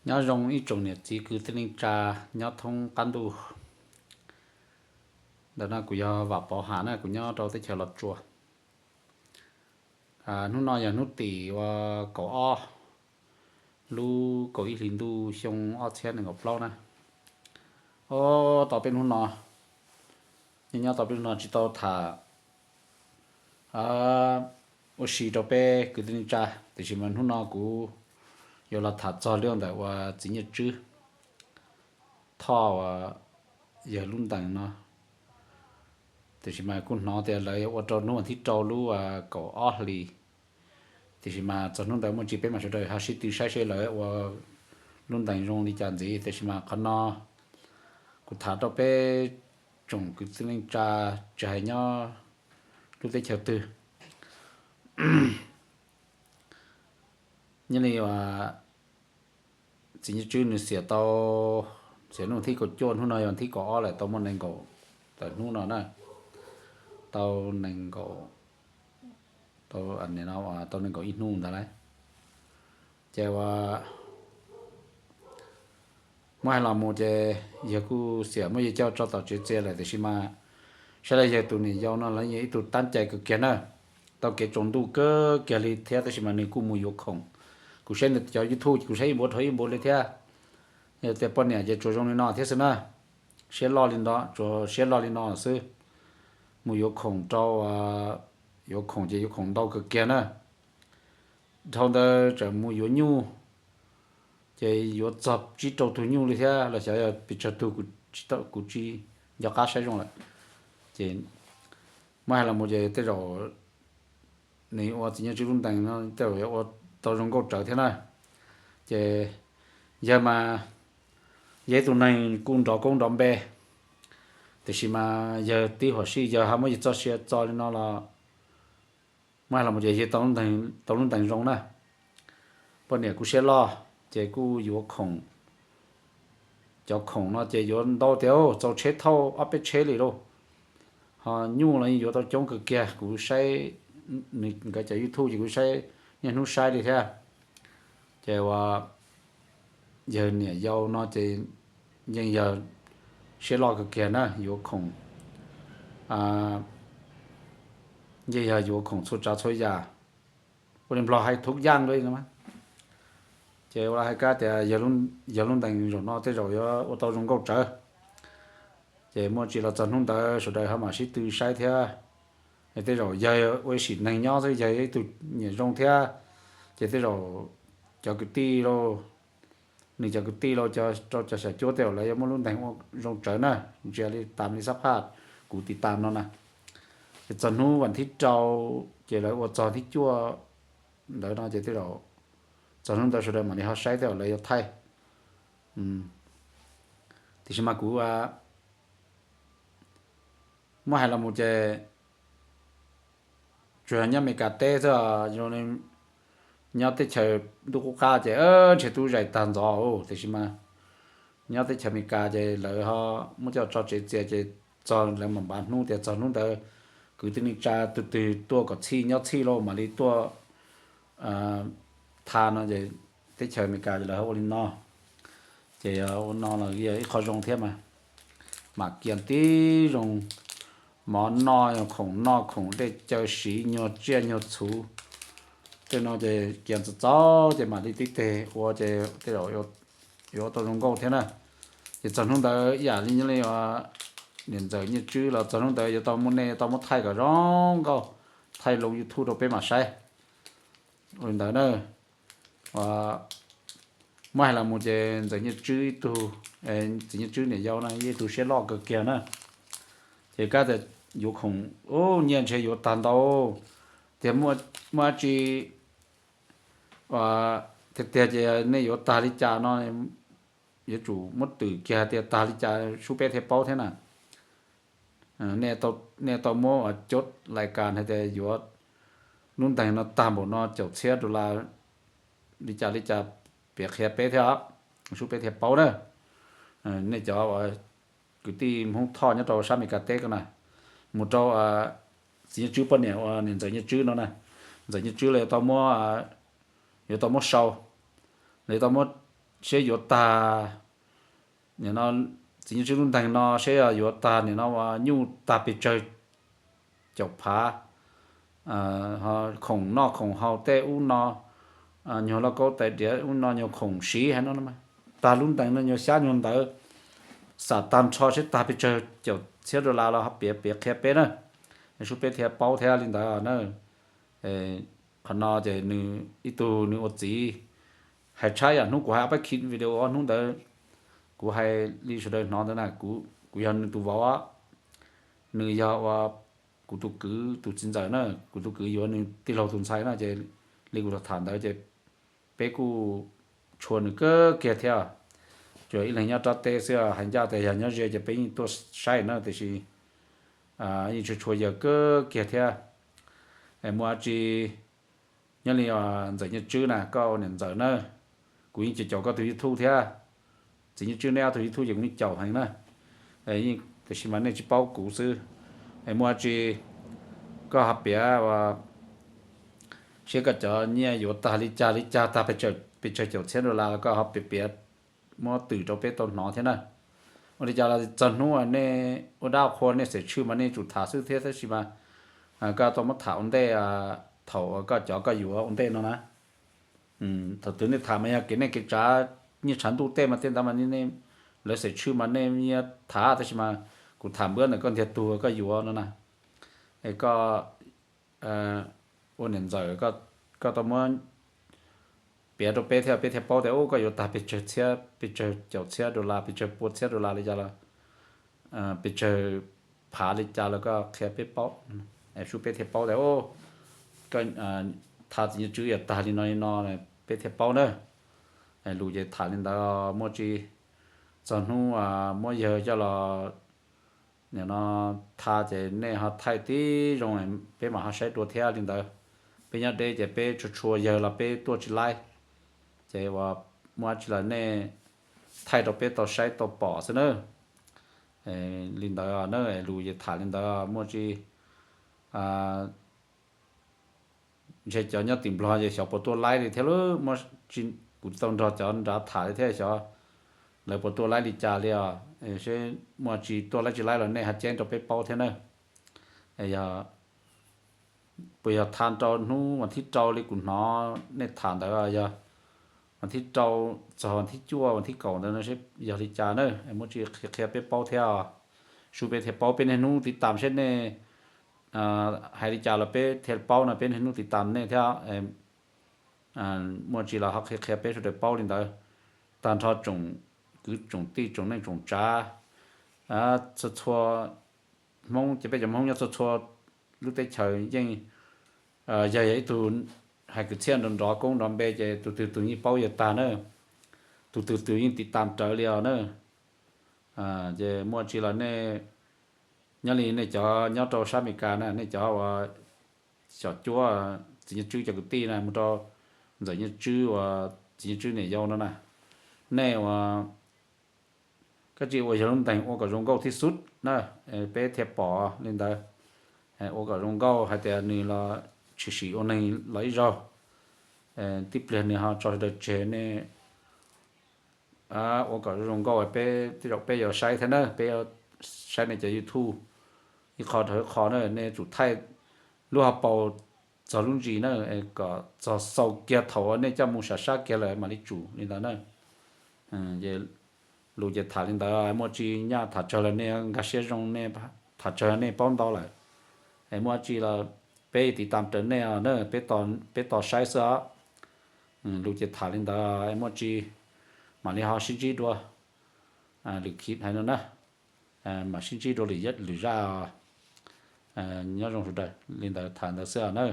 Nyob zoo ib tsoom niam txiv kwv tij neej tsa nyob thoob qab ntuj. Ntawm no kuv yog Vam Pov Ham na, kuv nyob rau teb chaws Los Tsuas. Hnub no yog hnub tim ua kaum ob lub kaum ib hlis ntuj xyoo ob txhiab nees nkaum plaub na. Ob tau peb hnub no, nyob nyob tau peb hnub no tsis tau tham ua si rau peb kwv tij neej tsa, tiam sis mas hnub no kuv yuav los tham txog lub ntawm uas txiv Nyiaj Tswb Thoj uas yawg lub ntees no. Tiam sis mas kuj hnov tias lawv yuav ua rau hnub vas thib rau lub kaum ob hlis. Tiam sis mas txog hnub ntawd muaj tsis peb mam sawv daws ho sib tw saib seb lawv ua lub ntees zoo li cas ntxiv. Tiam sis mas qhov no kuv tham rau peb tsoom kwv tij neej tsa tsis hais nyob lub teb chaws twg. Nyob li uas txiv Nyiaj Tswb nws xiam tau, xiam hnub thib kaum cuaj, hnub no yog thib kaum ob lawm, tau muaj nees nkaum, tawm hnub no na, tau nees nkaum, tau nees nkaum ib hnub ntawd lawm. Ces uas muab hais los mus ces yawg kuj xiam muab yawg coj tso tom tsev txias lawm, tiam sis mas saib li yawg tus niam yau no los yog ib tug tab cai kawg kiag na, tau kev tsaus ntuj kawg kiag li thiab, tab sis mas nws kuj mus yuav khoom. Kuv saib nws cov YouTube kuv saib ib npuav dhau ib npuav li thiab. Yog tias poj niam ces tsuas zoo li no thiab xwb na, siab loj li no, tsuas siab loj li no xwb. Mus yuav khoom rau, yuav khoom ces yuav khoom ntau kawg kiag na. Dhau ntawd tseem mus yuav nyuj, ces yuav txog tsib rau tug nyuj li thiab los xyov yog pes tsawg tug, kuv tsis nco qab saib zoo lawm. Ces muab hais los mus ces tej zaum nws ua txiv Nyiaj Tswb lub ntees no tej zaum yuav ua tau zoo nkauj tsawv thiab na. Ces yawg mas yog ib tug neeg kuj nrov koob nrov npe, tiam sis mas yawg tib huam sij yawg ho muab yawg txoj sia txo li no los muab hais los mus ces yawg tau lub ntees zoo na. Poj niam kuj siab loj ces kuj yuav khoom. Cov khoom no ces yuav ntau tiag, txaus tsheb thauj ob peb tsheb li lauj. Ho nyuj los yeej yuav tau coob kawg kiag, kuv saib nkawd cov YouTube ces kuv saib niaj hnub saib li thiab. Ces uas yawg niam yau no ces yeej yog siab loj kawg kiag na, yuav khoom, yeej yog yuav khoom txhua tsav txhua yam. Ua li Nplog hais thuv yaj li no. Ces ua hais kab tias yawg lub ntees zaum no tej zaum yuav ua tau zoo nkauj tsawv. Ces muaj tsis los txog hnub ntawd sawv daws ho mam sib tw saib thiab. Tej zaum yawg ua ib sim neeg nyob xwb, yawg ib tug nyiam zoo thiab, ces tej zaum cov kwv tij lauj, nws cov kwv tij lauj, rau cov xyom cuab tej zaum lawv yuav muaj lub ntees ua zoo tsawv na, ntsia li tas li xab phaj kuv tiv tas no na. Ces txog hnub vas thib rau, ces lawv ua txog thib cuaj ntawd no ces tej zaum txog hnub ntawd sawv daws mam li ho saib tej zaum lawv yuav thaij. Tiam sis mas kuv muab hais los mus ces tsuas yog nyob Amelikas teb xwb, nyob teb chaws ntuj qub qab ces ntshe twb zais tag ntxov, tiam sis mas nyob teb chaws Amelikas ces lawv ho muab coj tso tsev txias ces txog lawv mam npav hnub tias txog hnub ntawd kwv tij neej tsa tus twg tuaj kom txhij nyob txhij lauj mam li tuaj tha no ces teb chaws Amelikas lawv ho ua li no. Ces ua no los yog ib qho zoo thiab mas, mam kiag tib zoo mov noj, khoom noj khoom dej caw siv, nyuag tsiaj nyuag txhuv, tej no ces kiag txaus txaus ces mam li tib teg ua ces tej zaum yuav tau zoo nkauj thiab na. Ces txog hnub ntawd ib yam li nyob li niam ntxawm Nyiaj Tswb los txog hnub ntawd yuav tau muaj, nej yuav tau muab thaij kom zoo nkauj, thaij loo YouTube rau peb mam saib. Ua li ntawd na, muab hais los mus ces ntxawm Nyiaj Tswb ib tug, txiv Nyiaj Tswb niam yau no yeej ib tug siab loj kawg kiag na. Ces kab tias yuav khoom, ub, nyiaj ntshe yuav tag ntau, tiag, muaj dab tsi tiag tiag ces nej yuav tag li cas no yuav tsum muab twm kiag tias tag li cas sub peb thiaj paub thiab na. Nej tau muab cov lais kas hais tias yuav lub ntees no tag npaum no caum txhiab dollar li cas li cas, piav qhia peb thiab, sub peb thiaj paub na. Nej cov uas kwv tij Hmoob Thoj nyob rau sab Amelikas teb ko na, mus rau txiv Nyiaj Tswb poj niam uas niam ntxawm Nyiaj Tswb no na, ntxawm Nyiaj Tswb los yuav tau muab, yuav tau muab sau, los yuav tau muab seb yuav tag, nim no txiv Nyiaj Tswb lub ntees no seb yuav tag nim no nyuj tag pes tsawg caum phav, khoom noj khoom haus tej ub no, nyuag lauj kaub tais diav ub no nyuag khoom siv hais no, tag lub ntees no nyuag xyab nyuag ntawv, xam tag nrho seb tag pes tsawg caum txhiab dollar los ho piav piav qhia peb na, sub peb thiaj paub thiab li ntawd na. Qhov no ces nws ib tug nws ua txiv hais tshab yam hnub kuv hais ob peb ki video ob hnub ntawd, kuv hais li sawv daws hnov ntawd na, kuv yog nws tus vauv, nws yog ua kuv tus kwv tus txiv ntxawm na, kuv tus kwv yuav nws tij laug tus ntxhais na, ces li kuv tham ntawd ces peb kuj tshua nws kawg kiag thiab. Tsuas ib leeg nyob rab teb xwb, hais ncaj tias yog nyob ze ces peb yeej tuaj saib na, tiam sis yeej tshua tshua yawg kawg kiag thiab. Muaj dab tsi nyob li ntxawm Nyiaj Tswb na, koj ua niam ntxawm na, kuv yeej caum caum koj tus YouTube thiab, txiv Nyiaj Tswb nej ob tug YouTube ces kuv yeej caum heev na, tiam sis mas nej tsis paub kuv xwb. Muaj dab tsi koj ho piav seb koj cov nyiaj yuav tag li cas li cas, tag pes tsawg caum txhiab dollar los koj ho piav piav muab twm rau peb tau hnov thiab na. Ua li cas los txog hnub nej ua dab qhua nej xeem tshwj mas nej tsum tham xwb thiab, tab sis mas koj tau muab tham ua ntej, thaum koj cov koj yuav ua ntej no na. Thaum twg nej tham mas yog kev neej kev tsav nyiaj tshav ntuj tej mas tej ntawd mas lawv xeem tshwj mas nej tham, tab sis mas kuv tham npawb ntawm koj ntiag tug koj yuav no na. Es koj ua niam ntxawm, koj tau muab piav rau peb thiab, peb thiaj paub tias ub koj yuav tag pes tsawg txhiab, pes tsawg caum txhiab dollar, pes tsawg pua txhiab dollar li cas los pes tsawg phav li cas los koj qhia peb paub, sub peb thiaj paub tias ub koj tha txiv Nyiaj Tswb yuav tag li no li no, peb thiaj paub na. Lus ces tham li ntawd, muaj tsis txog hnub muab yawg coj los nim no tha ces nej ho thaij tib zoo, peb mam ho saib dua thiab li ntawd. Peb nyob deb ces peb tshua tshua yawg los peb tuaj tsis laib, ces uas muaj dab tsi los nej thaij rau peb tau saib tau pom xwb na. Li ntawd na, lus ces tham li ntawd, muaj tsis ntshe cov nyob tim Nplog ces xyov puas tuaj laib li thiab lauj, kuv tsis tau nrog cov nrad tham li thiab, xyov lawv puas tuaj laib li cas li os. Seb muaj tsis tuaj laib tsis laib los nej ho ceeb rau peb paub thiab na. Yog puas yog tha rau hnub vas thib rau li kuv hnov nej tham ntawd, yog vas thib rau txog vas thib cuaj vas thib kaum ntawd no seb yog li cas na, muaj tsis qhia peb paub thiab os, sub peb thiaj paub. Peb niaj hnub tiv tam seb nej hais li cas los peb thiaj paub no, peb niaj hnub tiv tam nej thiab. Muaj tsis los ho qhia qhia peb sawv daws paub li ntawd, tag nrho tsoom kwv tsoom tij tsoom neej tsoom tsav, txhua txhua Hmoob ces peb cov Hmoob nyob txhua txhua lub teb chaws yeej, yog yog ib tug hais kwv txhiaj nrov nrov koob nrov npe ces tus twg tus yeej paub yawg tag na, tus twg tus yeej tiv tam rawv li os na. Ces muaj tsis los nej nyob li nej cov nyob rau sab Amelikas na, nej cov uas xyom cuab txiv Nyiaj Tswb cov kwv tij na, mus rau ntxawm Nyiaj Tswb uas txiv Nyiaj Tswb niam yau no na, nej uas koj tsis ua yog lub ntees ua kom zoo nkauj tib xub na, peb thiaj pom li ntawd. Ua kom zoo nkauj hais tias nws los tshwm sim ua neeg los ib zaug, tib pliag nws ho tso sawv daws tseg, nej ua kom zoo nkauj peb tej zaum peb yuav saib thiab na, peb saib nej cov YouTube ib qho rau ib qho na, nej tsum thaij lub hauv paus txog lub ntsis na, kom txog xaus kiag thaum uas nej coj mus sam sab kiag lawm mam li tsum li ntawd na. Lus ces tham li ntawd, muaj tsis nyaj tham tsawg los nej nkag siab zoo, nej tham tsawg nej paub ntau lawm. Es muaj tsis los peb tiv tam raws nej os na, peb tos saib xwb os. Lus ces tham li ntawd, muaj tsis mam li ho sib ntsib dua lwm khib hais no na, mam sib ntsib dua lwm zaj. Nyob zoo sawv daws, li ntawd tham ntawd xwb os na.